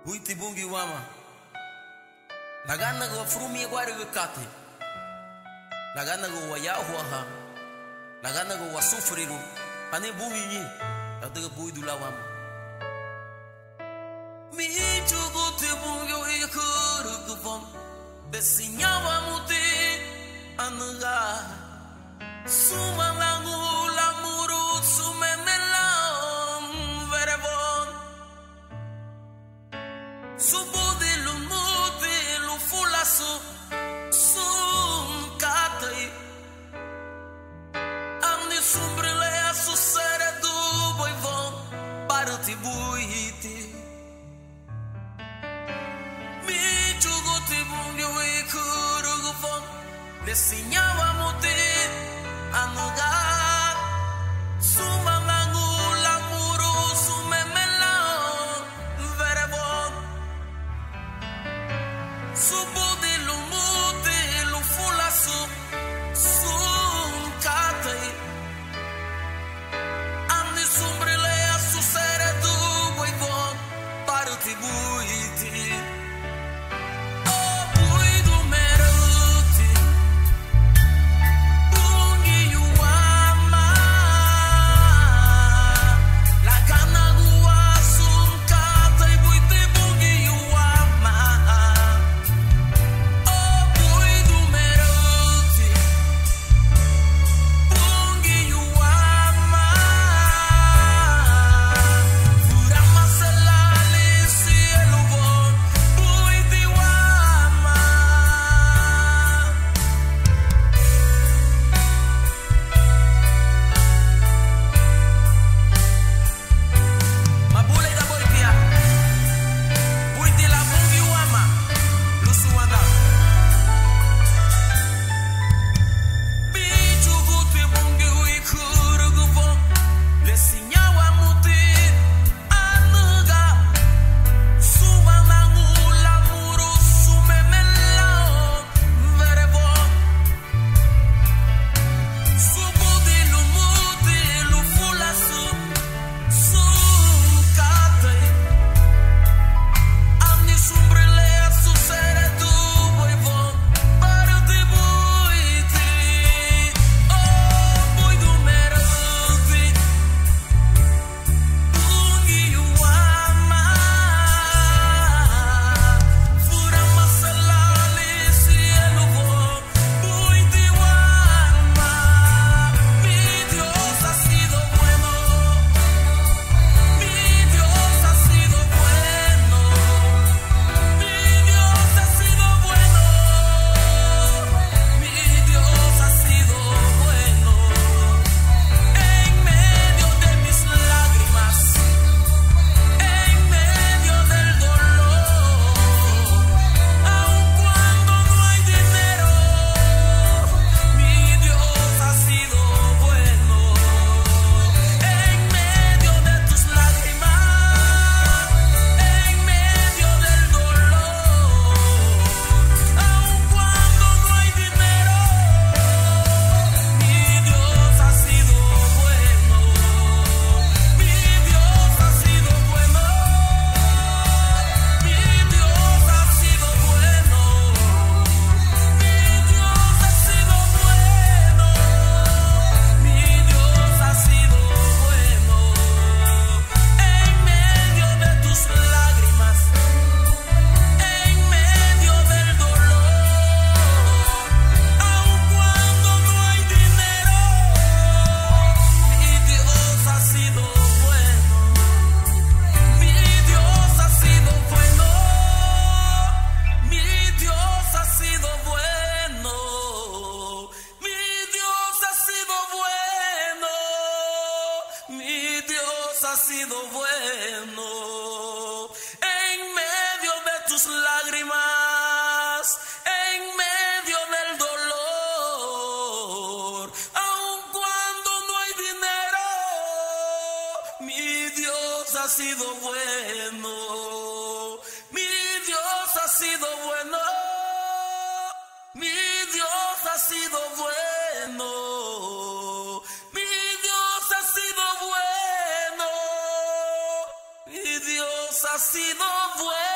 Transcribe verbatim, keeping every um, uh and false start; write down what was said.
Buiti Bungiu wama. Laganagua furumiñeguarügü katei, laganagua wayahuahan, laganagua wasufurirun, ani Bungiu ñein, ladüga buidu lan wama. Míchuguti Bungiu igürüguboun le siñá wamuti anüga, súnwandan lau murusun meme lau werewoun, subudi lumuti lun fulasu sun katei, ani sunburi le asuseredubei woun, barüti buiti. Míchuguti Bungiu igürüguboun le siñá wamuti anüga, súnwandan lau murusun meme lau werewoun, subudi lumuti lun fulasu sun katei, ani sunburi le asuseredubei woun, barüti buiti. O buidu meraüti, Bungiu wama, laganagua sun katei, buiti Bungiu wama. O buidu meraüti, Bungiu wama, füramasei lan sielu woun, buiti wama. Mabulieidabei tia, buiti lan Bungiu wama, lun súnwandan. Míchuguti Bungiu igürüguboun le siñá wamuti anüga, súnwandan lau murusun meme lau werewoun, subudi lumuti lun fulasu sun katei, ani sunburi le asuseredubei woun, barüti buiti. O buidu meraüti, Bungiu wama, füramasei lan sielu woun, buiti wama. Mi Dios ha sido bueno, mi Dios ha sido bueno, mi Dios ha sido bueno, mi Dios ha sido bueno. En medio de mis lágrimas, en medio del dolor, aun cuando no hay dinero, mi Dios ha sido bueno. En medio de tus lágrimas, en medio del dolor, aun cuando no hay dinero, mi Dios ha sido bueno. Mi Dios ha sido bueno. Mi Dios ha sido bueno. Mi Dios ha sido bueno. Mi Dios ha sido bueno. En medio de tus lágrimas, en medio del dolor, aun cuando no hay dinero, mi Dios ha sido bueno. Mi Dios ha sido bueno. Mi Dios ha sido bueno. Mi Dios ha sido bueno, mi Dios ha sido bueno. En medio de tus lágrimas, en medio del dolor, aun cuando no hay dinero, mi Dios ha sido bueno, mi Dios ha sido bueno. Mi Dios ha sido bueno. Mi Dios ha sido bueno. Mi Dios ha sido bueno.